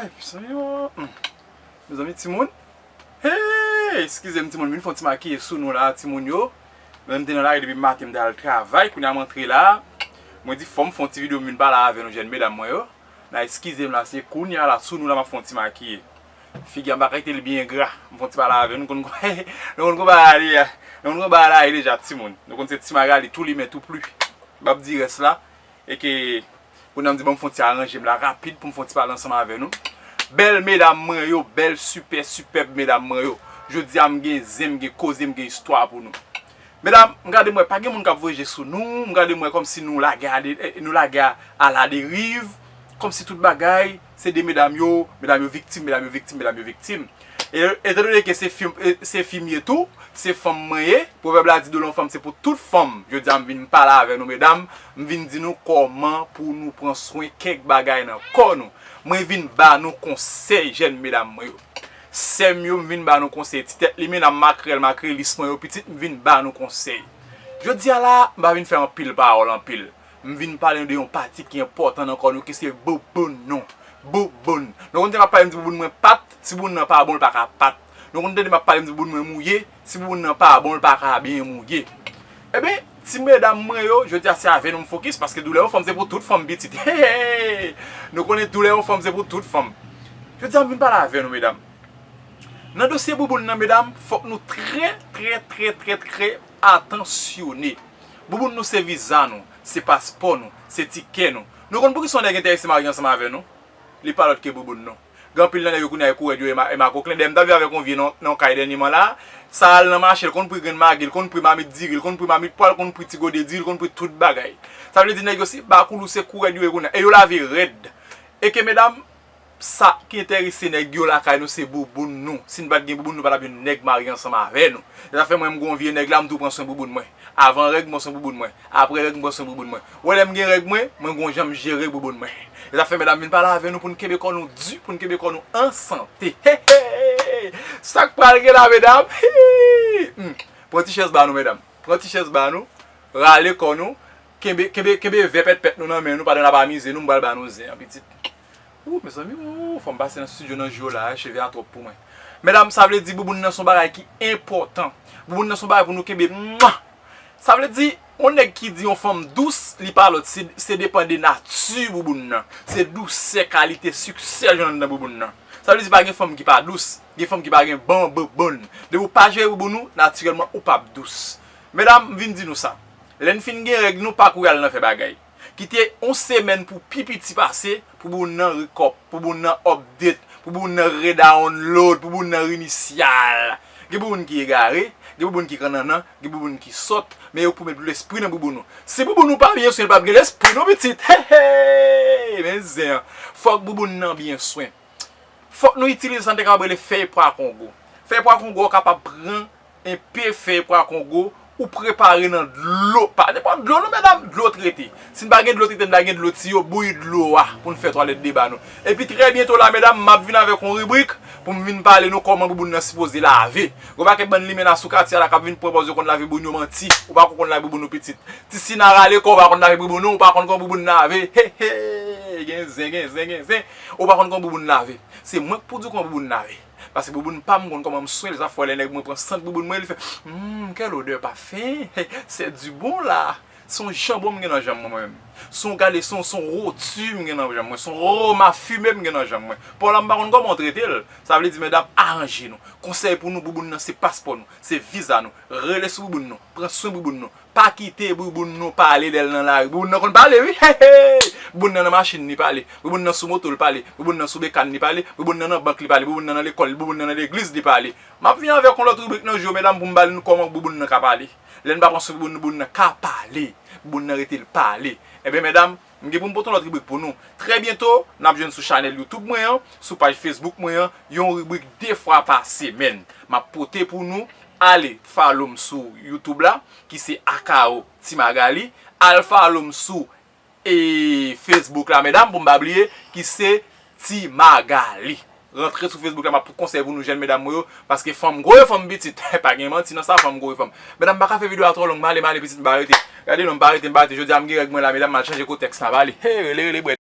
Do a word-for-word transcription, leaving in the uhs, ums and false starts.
Ay, mezanmi, oh, hmm. Mezanmi, timoun. Hey, eskize m, timoun, m vin fè yon ti makiye sou nou la, timoun yo. Men m te nan lari depi maten, m te al travay, kounye a m antre la. Mwen di, fò m fè yon ti videyo, m vin pale avè nou, jèn medam mwen yo. N a eskize m la, se kounye a la, sou nou la, m ap fè yon ti makiye. Figi a, m pa ka kite l byen gra. M fè yon ti pale avè nou, nou konn, nou konn kòman bagay la ye. Nou konn kòman bagay la ye deja, timoun. Nou konn se Ti Magali, tou limen, tou pli. M ap di rès la. E ke, kounye a m di, ban m fè yon ti aranje m la rapid pou m fè yon ti pale ansanm avè nou. Bèl medam mwen yo, bèl sipè, sipèb medam mwen yo. Jodi a, m gen zen, m gen koze, m gen istwa pou nou. Medam, m gade m wè pa gen moun k ap voye je sou nou, m gade m wè kòmsi nou lage a de-, eh, nou lage a, a la deriv, kòmsi tout bagay, se de medam yo, medam yo viktim, medam yo viktim, medam yo viktim. E, etandone ke se fi m, eh, se fi m ye tou, se fanm mwen ye, pwovèb la di dolo yon fanm se pou tout fanm. Jodi a m vin pale avè nou medam, m vin di nou kòman pou nou pran swen kèk bagay nan kò nou. Mwen vin ba nou konsèy jèn medam mwen yo. Sè m yo, m vin ba nou konsèy. Ti tèt limen, makrèl, makrelis mwen yo, pitit, m vin ba nou konsèy. Jodi a la, m pa vin fè anpil pawòl anpil. M vin pale nou de yon pati ki enpòtan nan kò nou, ki se bouboun nou. Bouboun. Nou konn tande m ap pale, m di bouboun mwen pat, si bouboun nan pa bon, l pa ka pat. Nou konn tande m ap pale, m di bouboun mwen mouye, si bouboun nan pa bon, l pa ka byen mouye. Eben, ti medam mwen yo, jodi a se avè nou m fokis, paske doulè yon fanm se pou tout fanm pitit. Nou konnen doulè yon fanm se pou tout fanm. Jodi a m vin pale avè nou, medam. Nan dosye bouboun nan, medam, fòk nou trè, trè, trè, trè, trè atansyone. Bouboun nou se viza nou, se paspò nou, se tikè nou. Nou konn poukisa yon nèg enterese marye ansanm avè nou? Li pa lòt ke bouboun nou. Gen anpil nan nèg yo kounye a e kourèd yo e ma-, e makoklen. Dèyè m t ap viv avèk yon vye nan, nan yon kay dènyèman la. Sa al nan mache, l konn pri grenn magi, l konn pri mamit diri, l konn pri mamit pwa, l konn pri ti gode diri, l konn pri tout bagay. Sa vle di nèg yo se bakoulou, se kourèd yo ye kounye a. E yo lave rèd. E ke medam, sa ki enterese nèg yo lakay nou se bouboun nou. Si n pa t gen bouboun, nou pa t ap jwenn nèg marye ansanm avè nou. Se sa fè mwen, m gon vye nèg la, m tou pran swen bouboun mwen. Avan règ, m pran swen bouboun mwen. Apre règ, m pran swen bouboun mwen. Ou wè lè m gen règ mwen, mwen gon jan m jere bouboun mwen. Se sa fè medam vin pale avè nou pou n kenbe kò nou di, pou n kenbe kò nou an sante. Hey, hey! Sa k pral gen la, medam? Hi! Hmm. Pran ti chèz ba nou, medam. Pran ti chèz ba nou. Rale kò nou. Kenbe, kenbe, kenbe vè pètpèt nou nan men nou, pandan n ap amize nou, m pral ba nou zen an, pitit. Ou, mezanmi, ou, fò m pase nan estidyo nan jou yo la, cheve a twòp pou mwen. Medam, sa vle di bouboun nan se yon bagay ki enpòtan. Bouboun nan se yon bagay pou nou kenbe. Mwa! Sa vle di, yon nèg ki di yon fanm dous, li pa lòt, se, se depann de nati bouboun nan. Se dousè, kalite, siksè jwenn anndan bouboun nan. Sa vle di pa gen fanm ki pa dous, gen fanm ki pa gen bon bouboun. Depi w pa jere bouboun ou, natirèlman ou p ap dous. Medam, m vin di nou sa. Lè n fin gen règ nou, pa kouri al nan fè bagay. Kite yon semèn pou pi piti pase, pou bouboun nan rekòp, pou bouboun nan update, pou bouboun nan redownload, pou bouboun nan rinisyal. Gen bouboun ki egare, gen bouboun ki kannannan, gen bouboun ki sòt, men yo pou met dlo lespri nan bouboun ou. Si bouboun ou pa byen swen, l p ap gen lespri non, pitit. Hey, hey! Men zen an. Fòk bouboun nan byen swen. Fòk nou itilize sa n te kapab rele fèy pwa kongo. Fèy pwa kongo a kapab pran enpe fèy pwa kongo ou prepare nan dlo. Pa nenpòt dlo non, medam, dlo trete. Si n pa gen dlo trete, n ta gen dlo tiyo, bouyi dlo a pou n fè twalèt de ba nou. Epi trè byento la, medam, m ap vin avèk yon ribrik pou m vin pale nou kòman bouboun nan sipoze lave. Gon pakèt bann limena sou katye a la k ap vin pran pòz yo konn lave bouboun yo, manti. Ou pa ko konn lave bouboun ou, pitit. Ti sina rale kò, ou pa konn lave bouboun ou, ou pa konn kòman bouboun lave. He, he! Gen zen, gen zen, gen zen. Ou pa konn kòman bouboun lave. Se mwen k pou di w kòman bouboun lave. Paske bouboun pa m konn kòman m swen l, sa fè lè nèg mwen pran sant bouboun mwen, li fè, hmm, quelle odeur parfum, c'est du bon là. Se yon janbon m gen nan janm mwen, mwen menm. Se yon gade, se yon, se yon woti m gen nan janm mwen. Se yon roma fime m gen nan janm mwen. Paw la, m pa konn kòman w trete l. Sa vle di, medam, aranje nou. Konsèy pou nou, bouboun nan se paspò nou, se viza nou. Rele sou bouboun nou, pran swen bouboun nou. Pa kite bouboun nou pale lè l nan lari. Bouboun nan konn pale, wi. Hey, hey! Bouboun nan nan machin, li pale. Bouboun nan sou moto, li pale. Bouboun nan sou bekàn, li pale. Bouboun nan nan bank, li pale. Bouboun nan nan lekòl, bouboun nan nan legliz, li pale. M ap vin avèk yon lòt ribrik nan jou yo, medam, pou m pale nou kòman bouboun nan ka pale. Lè n pa pran swen bouboun nou, bouboun nan ka pale. Bouboun nan rete l pale. Ebyen, medam, m gen pou m pote yon lòt ribrik pou nou. Trè byento, n ap jwenn sou chanèl YouTube mwen an, sou paj Facebook mwen an, yon ribrik de fwa pa semèn. M ap pote pou nou, ale follow m sou YouTube la, ki se Akao Ti Magali, al follow m sou, e, Facebook la, medam, pou m pa bliye, ki se Ti Magali. Rantre sou Facebook la, m ap pote konsèy pou nou jèn medam mwen yo, paske fanm gwo yo fanm pitit. Pa gen manti nan sa, fanm gwo yo fanm. Medam, m pa ka fè videyo a twò long, m ale, m ale, pitit, m pa rete. Gade non, m pa rete, m pa rete. Jodi a, m gen règ mwen la, medam, m al chanje kotèks la, m ale. Hey, rele, rele, bwè.